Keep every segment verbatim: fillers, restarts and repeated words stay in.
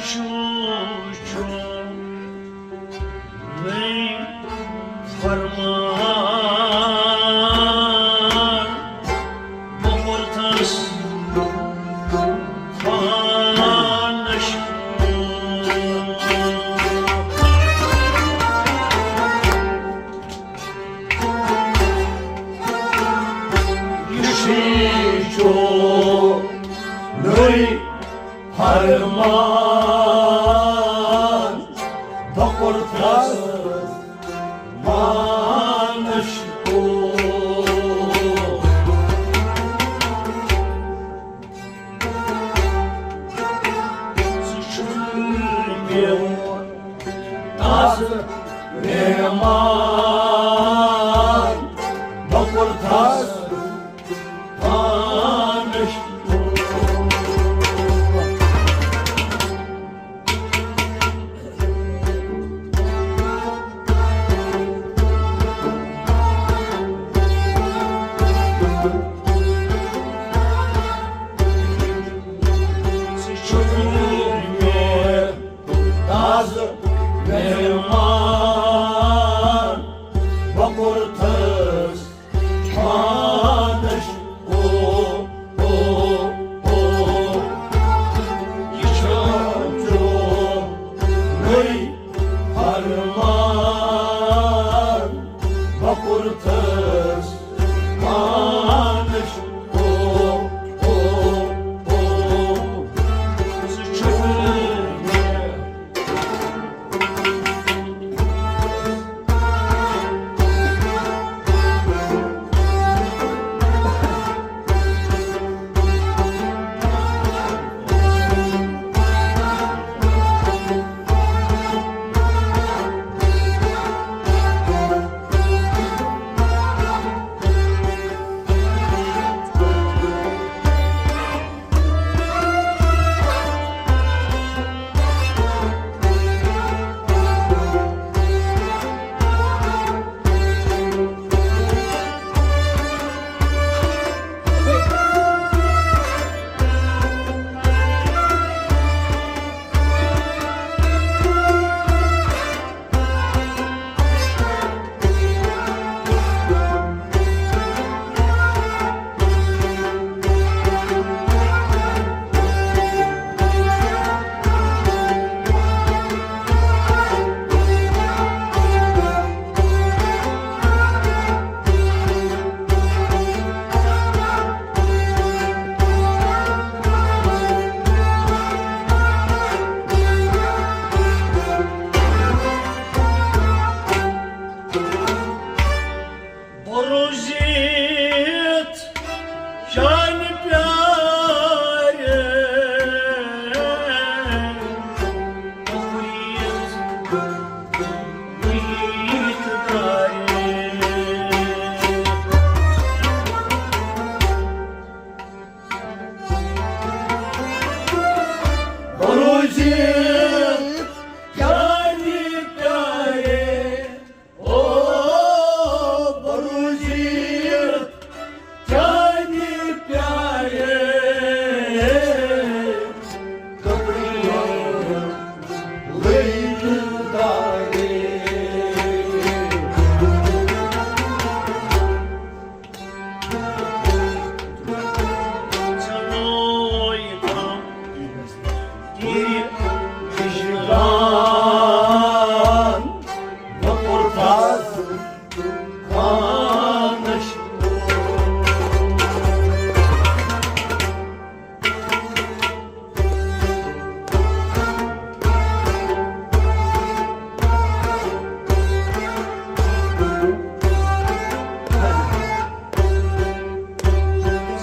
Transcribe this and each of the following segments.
چھُ، چھُ نٔے فرمان، بہٕ کوٚرتھس پانَس۔ یہِ چھُ نٔے فرمان، بہٕ کوٚرتھس پانَس۔ ژٕ چھُکھ میون تازٕ مہمان، بہٕ کوٚرتھس پانَس۔ ژٕ چھُکھ مےٚ تازٕ مہمان، بہٕ کوٚرتھس پانَس۔ او، او، او، یہِ چھُ چون نٔے فرمان، بہٕ کوٚرتھس پانَس۔ او، او، او، ژٕ چھُکھ مےٚ بروزیت شان پیارے، بروزیت دارے۔ بروزیت شان پیارے، او بروزیت شان پیارے، کپڑیاں لئی دارے۔ چلو یہ کام تیرِ نِشان، بہٕ کوٚرتھس پانَس۔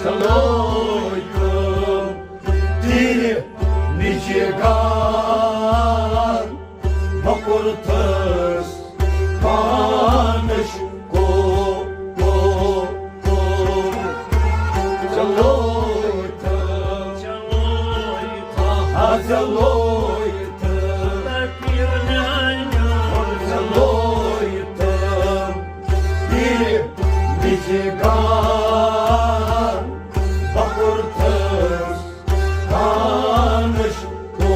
چلو تیرِ نِشان، بہٕ کوٚرتھس پانَس۔ او، او، او۔ چلو تھا، آ، چلو تھا، چلو تھا۔ تیرِ نِشان، بہٕ کوٚرتھس پانَس۔ او،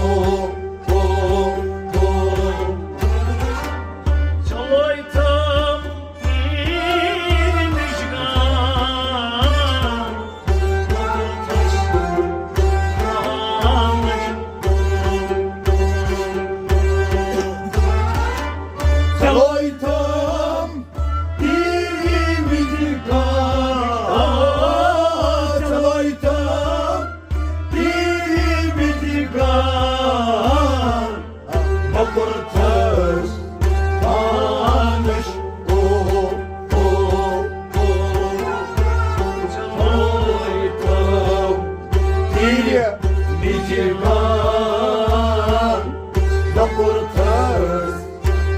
لۄکُر تھٔز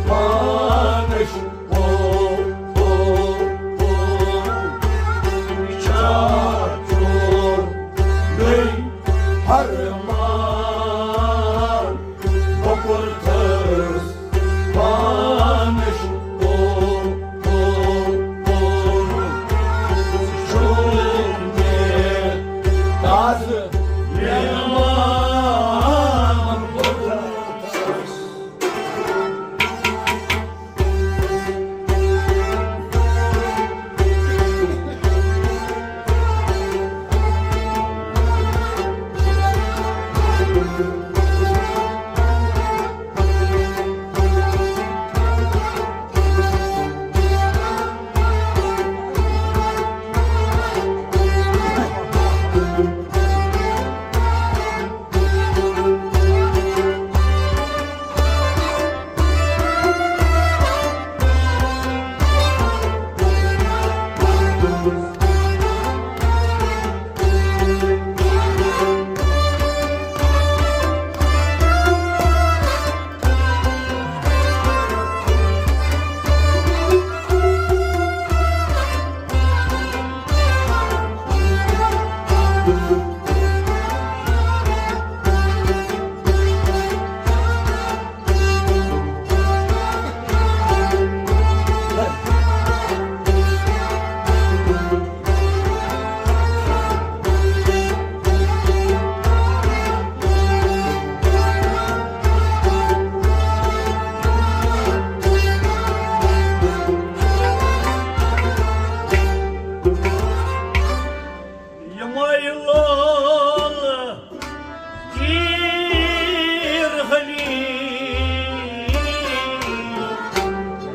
پانَس۔ او، او، او، چاچو گٔے فرمان۔ لۄکُر تھٔز پانَس۔ او، او، او، چھُ مےٚ تازٕ مہمان کوٚرمُت۔ یِمَے لولہٕ تیٖر ہلی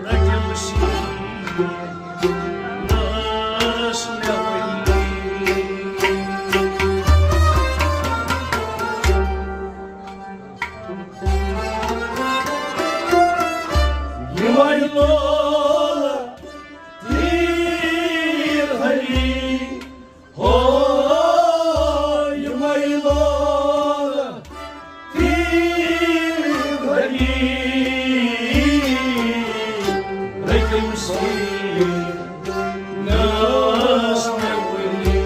رٔٹِم سیٖنَس مےٚ ؤلی۔ یِمَے لولہٕ تیٖر ہلی، ہو، یِمَے لولہٕ تیٖر ہلی، رٔٹِم سیٖنَس مےٚ ؤلی۔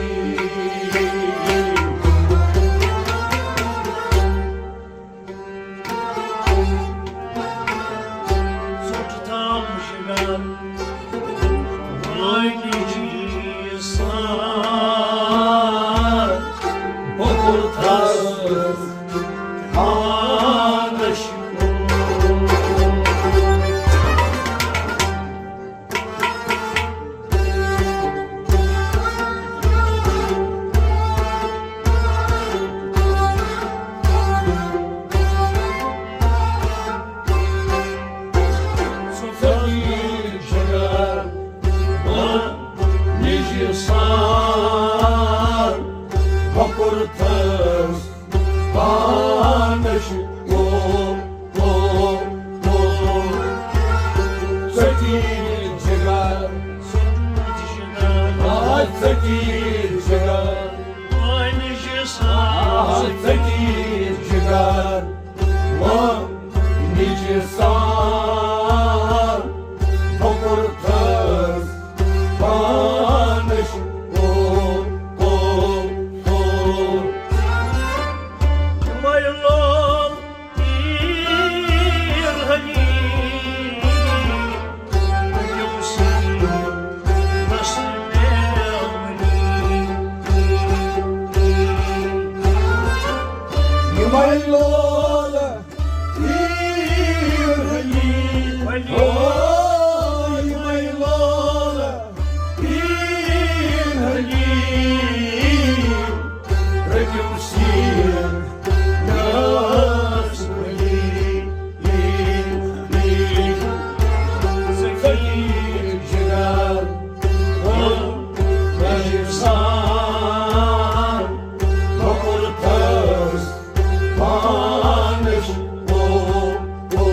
ژوٚٹ تام جگر وٲنِجی سان، بۄکُر تھَس پانَس۔ ژٕ ژٔٹِتھ جگر، بہٕ نِجہِ سان، بۄکُر تھَس پانَس۔ او، او، او۔ ژٔٹِتھ جگر، آ، ژٔٹِتھ جگر، آ، ژٔٹِتھ جگر، وۄنۍ نِجہِ سان، بۄکُر تھَس پانَس۔ او، او، او۔ مَے لول تیٖر ہلی، یوسف رسول علی۔ یِمَے لول تیٖر ہلی، او، یِمَے لول تیٖر ہلی، رٔٹِم سیٖن ناس ولی۔ سخی جگر، او، نجسان، بۄکُر تھَس پانَس۔ او، او،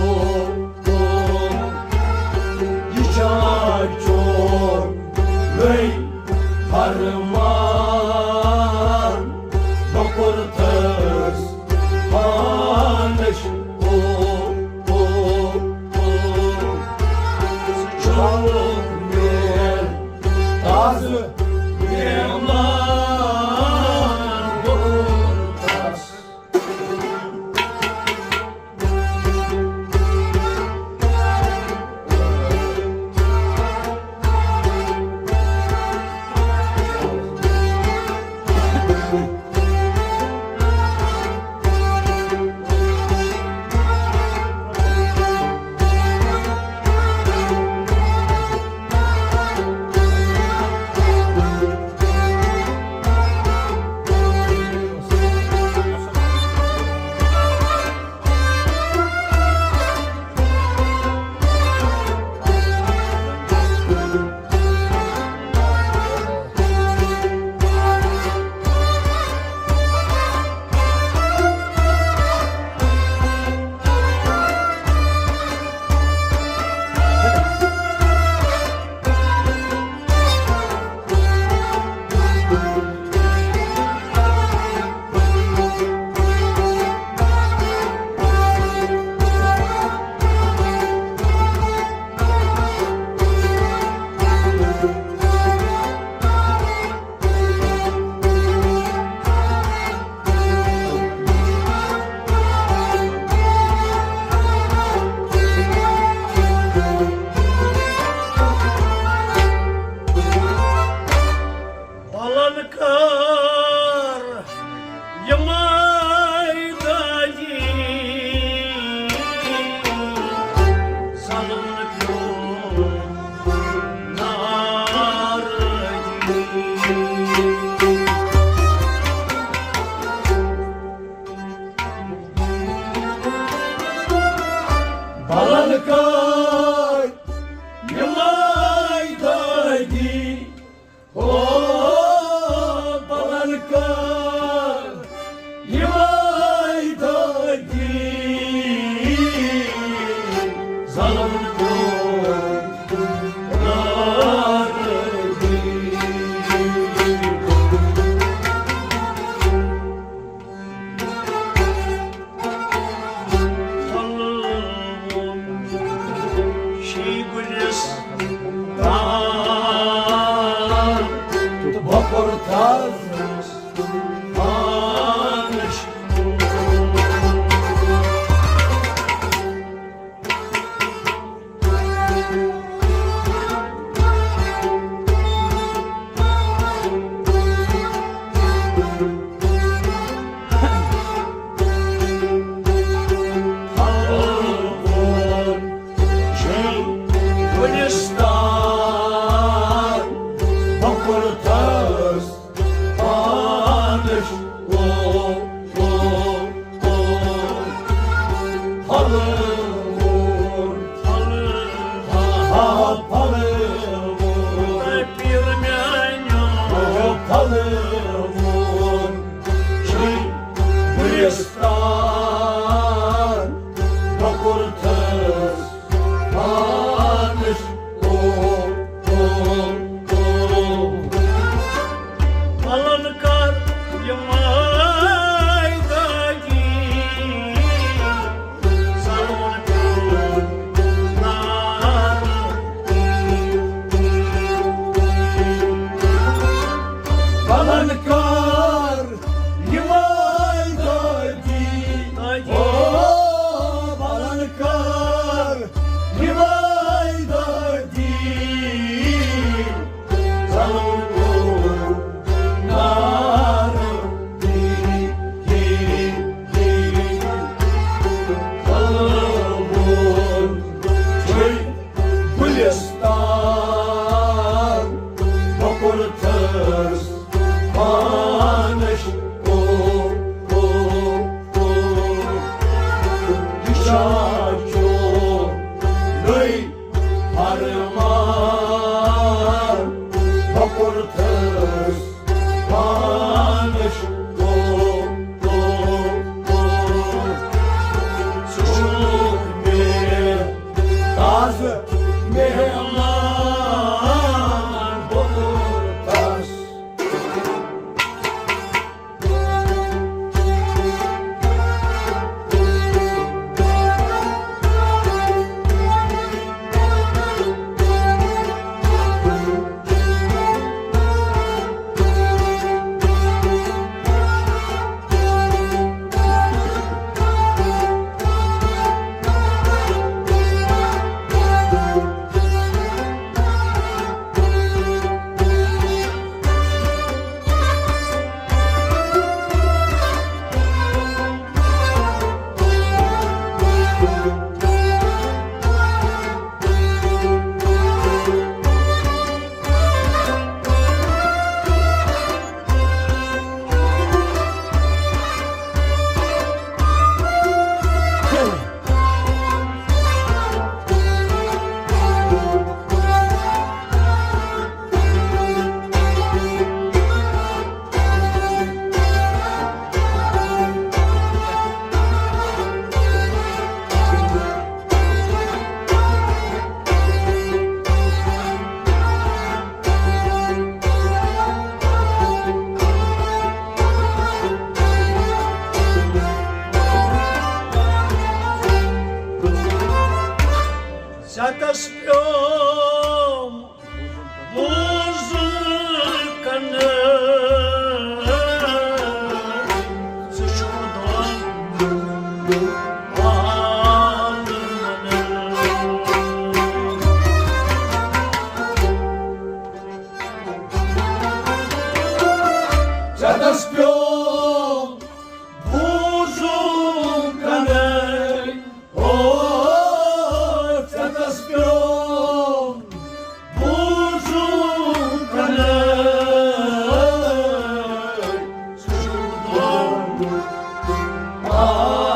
او۔ کر یِمے دٲدی، ہو بلن کر یِمے دٲدی، ظلم کوٚر نارٲدی۔ شی گُلِس تان تہٕ بۄکُر تھَس پانَس۔ گُلستان بۄکُر تھَس پانَس۔ او، او، او، پھلوُن، ہا، پھلوُن۔ پیٖر میٛانیو۔ او، پھلوُن۔ چھُے گُلستان بۄکُر تھَس پانَس۔ او، او، او۔ پلن کر یِمے دٲدی، سلوُن پیوٚو نار۔ پلن کر یِمے دٲدی، دٲدی۔ او، پلن کر یِمے دٲدی، ظلم کوٚر نارو دی، دی، دی۔ ظلم کوٚر چھُے گُلستان بۄکُر تھَس پانَس۔ او، او، او۔ یہِ چھا چون نٔے ارمان؟ بۄکُر تھَس پانَس۔ او، او، او۔ ژٕ چھُکھ مےٚ تازٕ مہمان، بۄکُر تھَس۔ ژےٚ کس پیوم موزٕ کنہٕ؟ ژٕ چھُکھ دۄن عالمن۔ ژےٚ کس پیوم موزٕ کنہٕ؟ او، ژےٚ کس پیوم موزٕ کنہٕ؟ ژٕ چھُکھ دۄن عالمن۔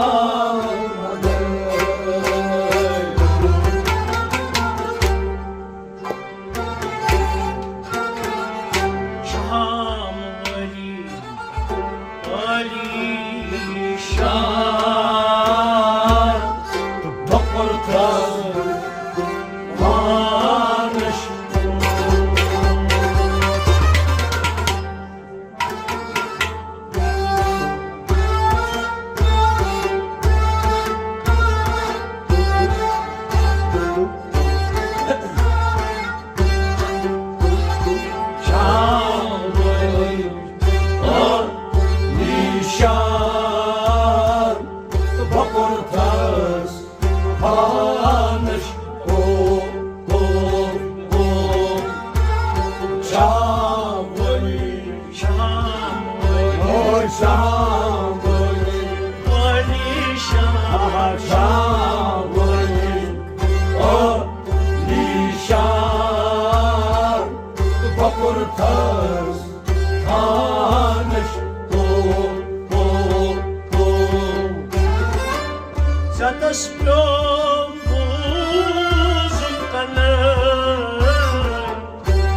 تس پیوم بوزن کنے،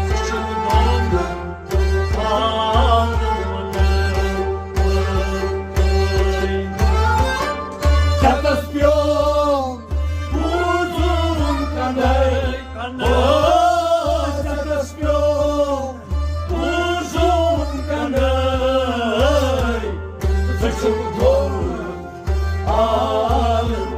ژٕ چھُکھ دۄن عالمن۔ چتس پیوم بوزن کنے، او، چتس پیوم بوزن کنے، ژٕ چھُکھ دۄن عالمن۔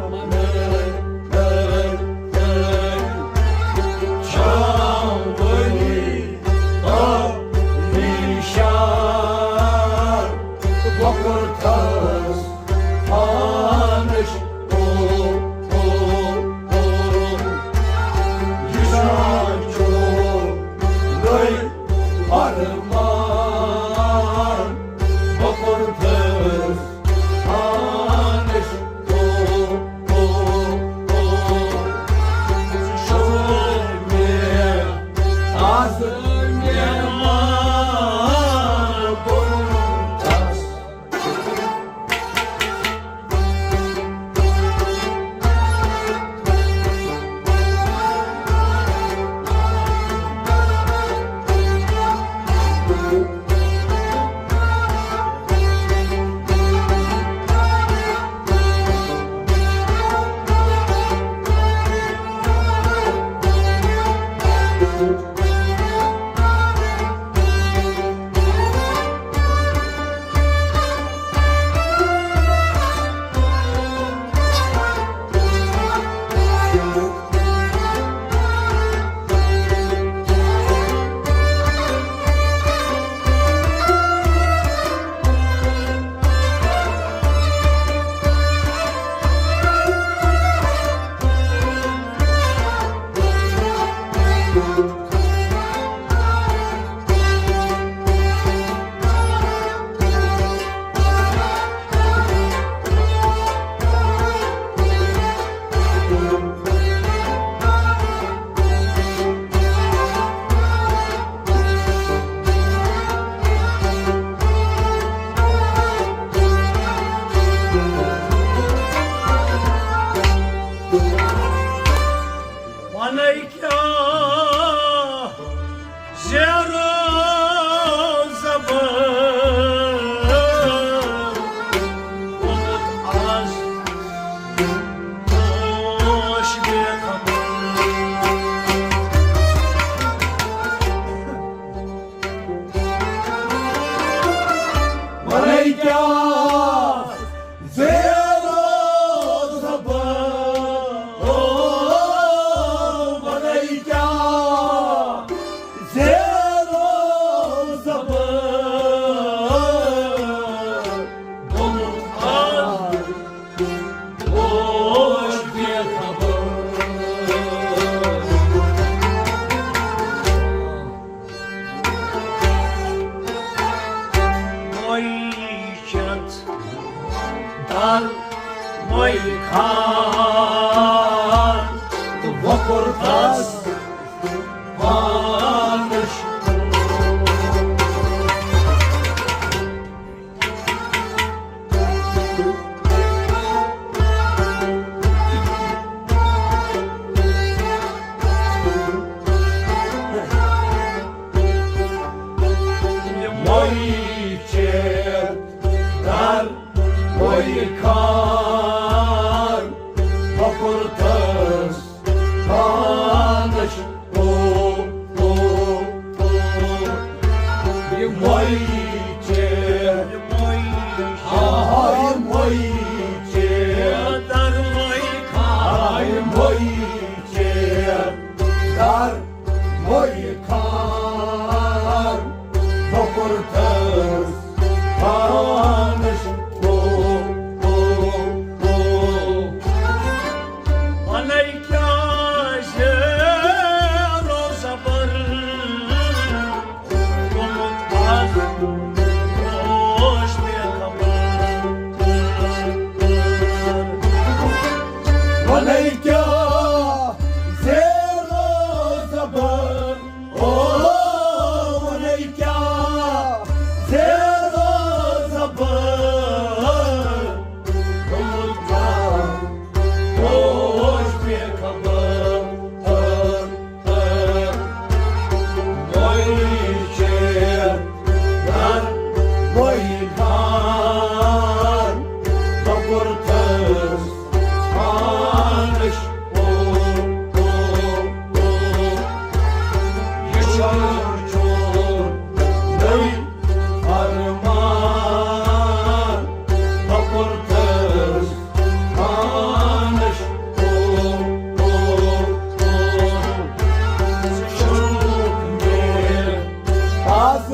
ونے کیٛاہ زیرو زبر گوٚمُت آز، ہوش بے خبر۔ ونے کیٛاہ زیرو زبر، او، ونے کیٛاہ زیرو زبر گوٚمُت آز، ہوش بے خبر۔ وۄنۍ چھَتھ در وۄنۍ خان تہٕ وۄپُر تس پانس۔ وۄنۍ چھِ در وۄنۍ خان وۄپُر تس پانس۔ او، او، کوٚرتھس پانش۔ او، او، او، یہِ چھُ، چھُ نٔے فرمان۔ بہٕ کوٚرتھس پانش۔ او، او، او، ژٕ چھُکھ مےٚ از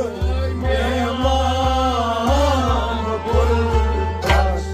مہمان کوٚرتھس۔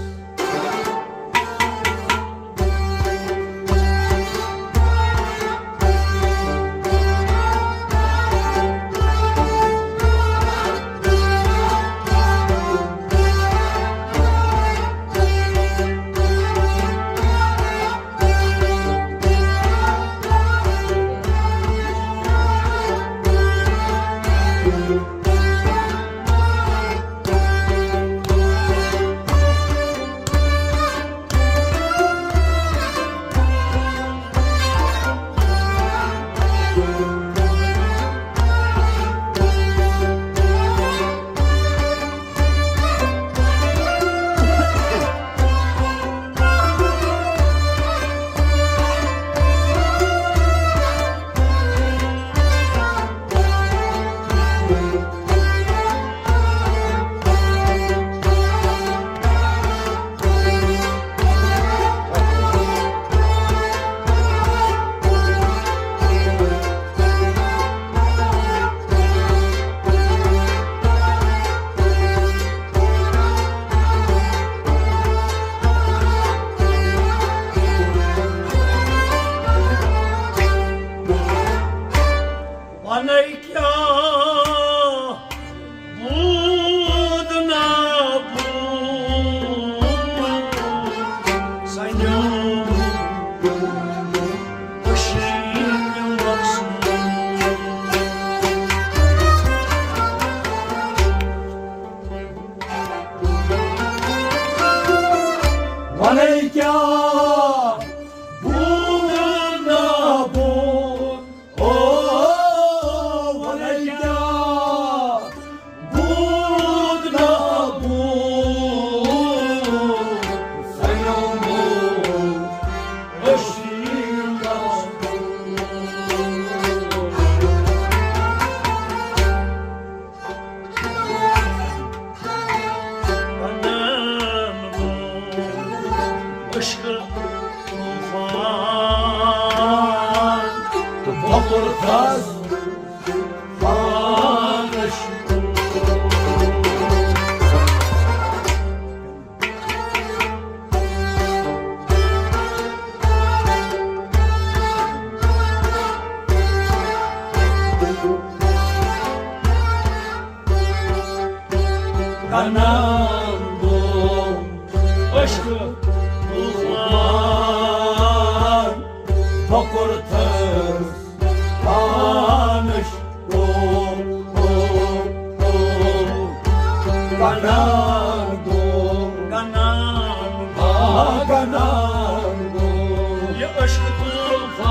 ونے کیٛاہ بود نا بود، سنیو کٔشیٖرِ مقصود۔ ونے کیٛاہ بود نا بود، او، ونے کیٛاہ بود نا بود، سنیو بود کٔشیٖرِ مقصود۔ بنان گوٚو عشقہٕ طوفان، تہٕ بۄکُر تھَس پانَس۔ کنان گوٚو عشقہٕ طوفان، بۄکُر تھَس پانَس۔ او، او، او، کنان گوٚو، کنان گوٚو، آ، کنان گوٚو۔ یہِ عشقہٕ طوفان۔ آ،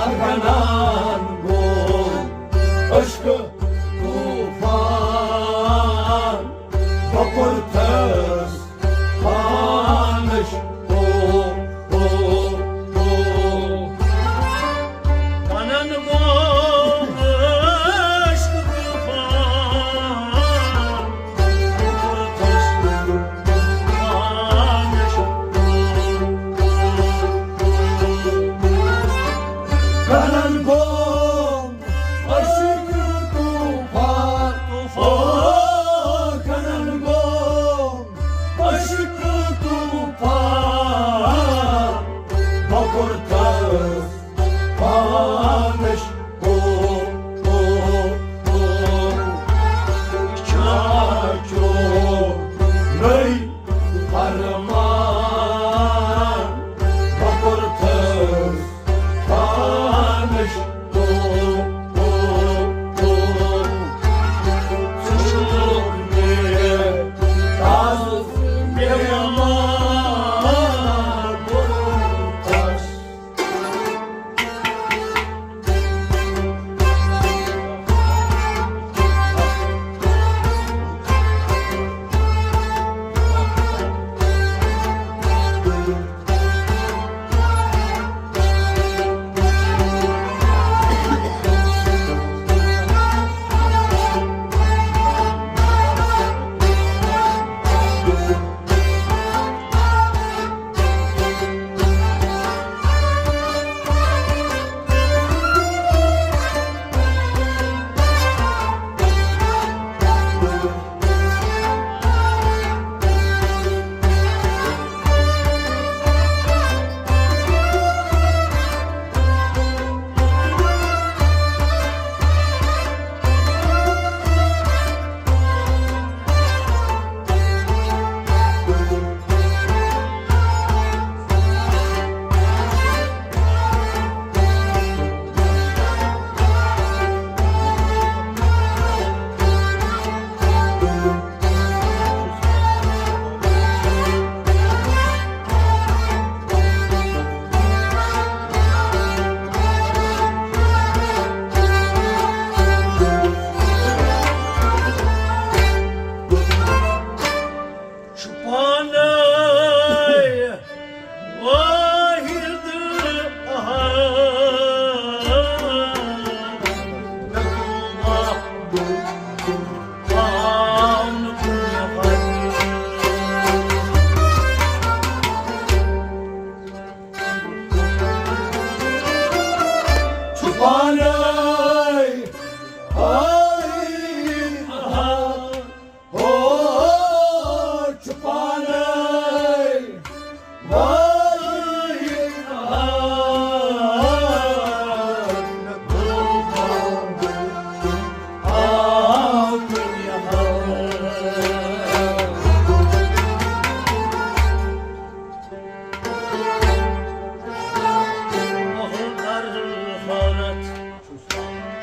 کنان گوٚو عشقہٕ طوفان، بۄکُر تھَس پانَس۔ او، او، او۔ ونان گوٚو عشقہٕ طوفان، بۄکُر تھَس پانَس۔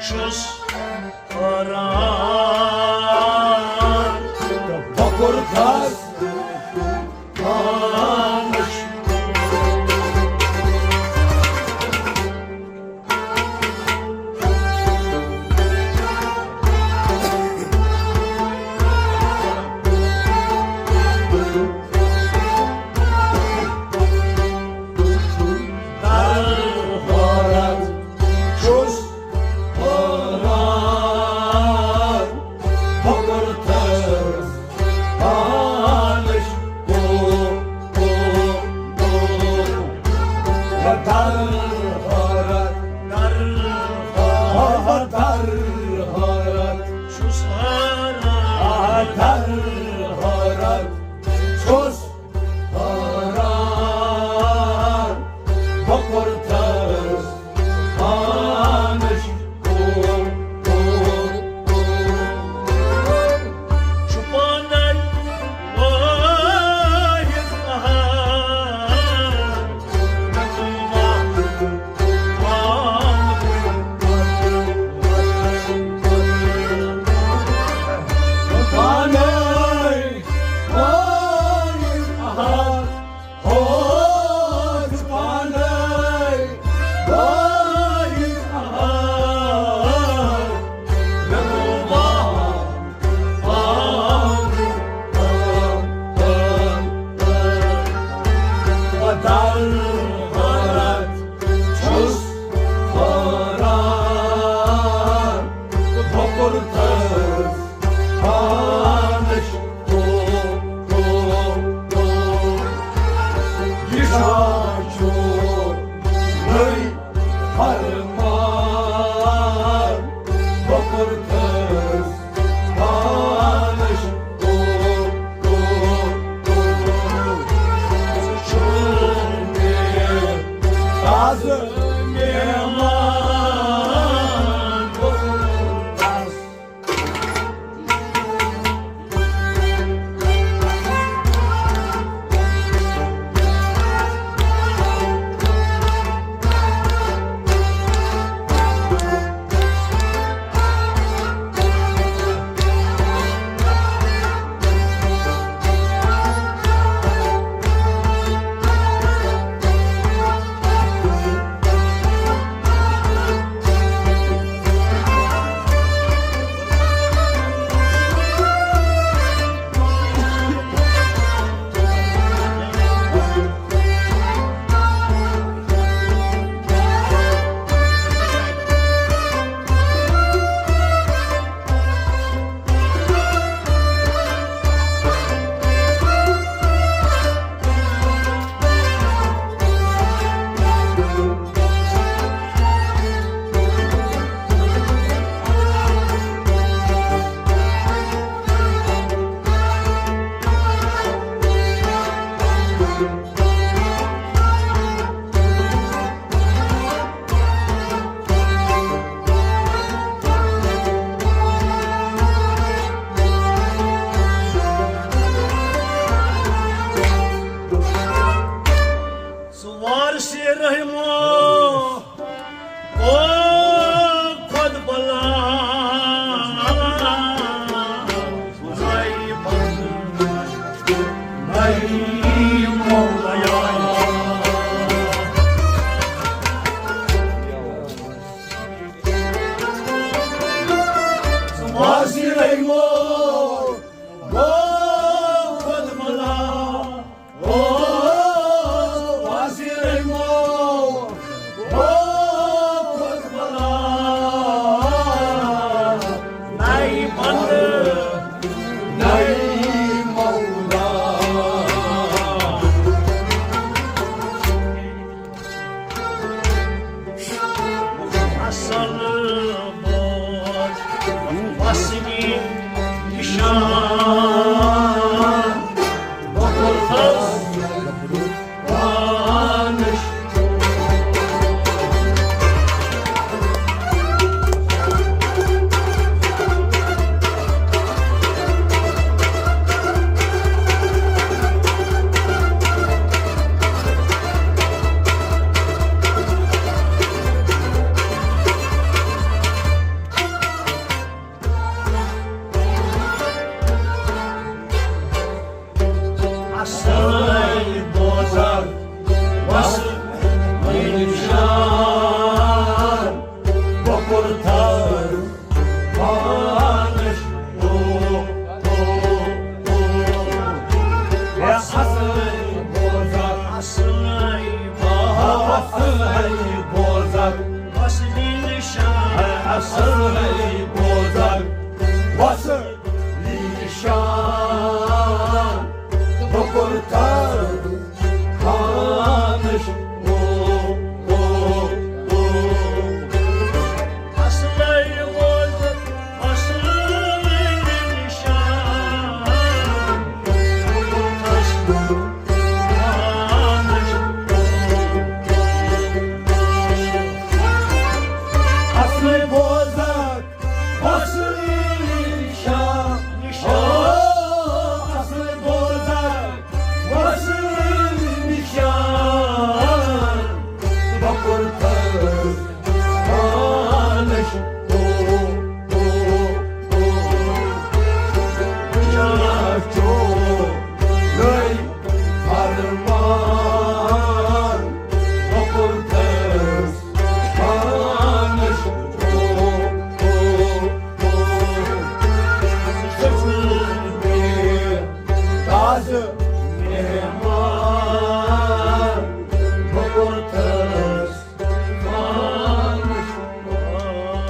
چھُس حٲران۔ تہٕ بۄکُر تھَس پانَس۔ در حٲرت چھُس حٲران، بۄکُر تھَس پانَس۔ کو، کو، کو۔ در حٲرت، در حٲرت، در حٲرت چھُس حٲران۔ در حٲرت چھُس حٲران، بۄکُر تھَس پانَس۔ کو، کو، کو۔ چھُ پانَے وٲحِد احد۔ چھُس حٲران، بۄکُر تھَس پانَس۔ کو، کو، کو۔ یہِ چھا چھُ نٔے فرمان، بۄکُر تھَس پانَس۔ کو، کو، کو۔ ژٕ چھُکھ مےٚ تازٕ مہمان۔ سوار سے رحمو، او خود بلا، سوار سے رحمو، او خود بلا، او وزیر مو، بس نشان بکر تھر پانش تو، تو، تو۔ یا اصل بوزر، اصل بوزر، اصل بوزر۔ بس نشان، اصل بوزر۔ بس نشان بکر تھر پانش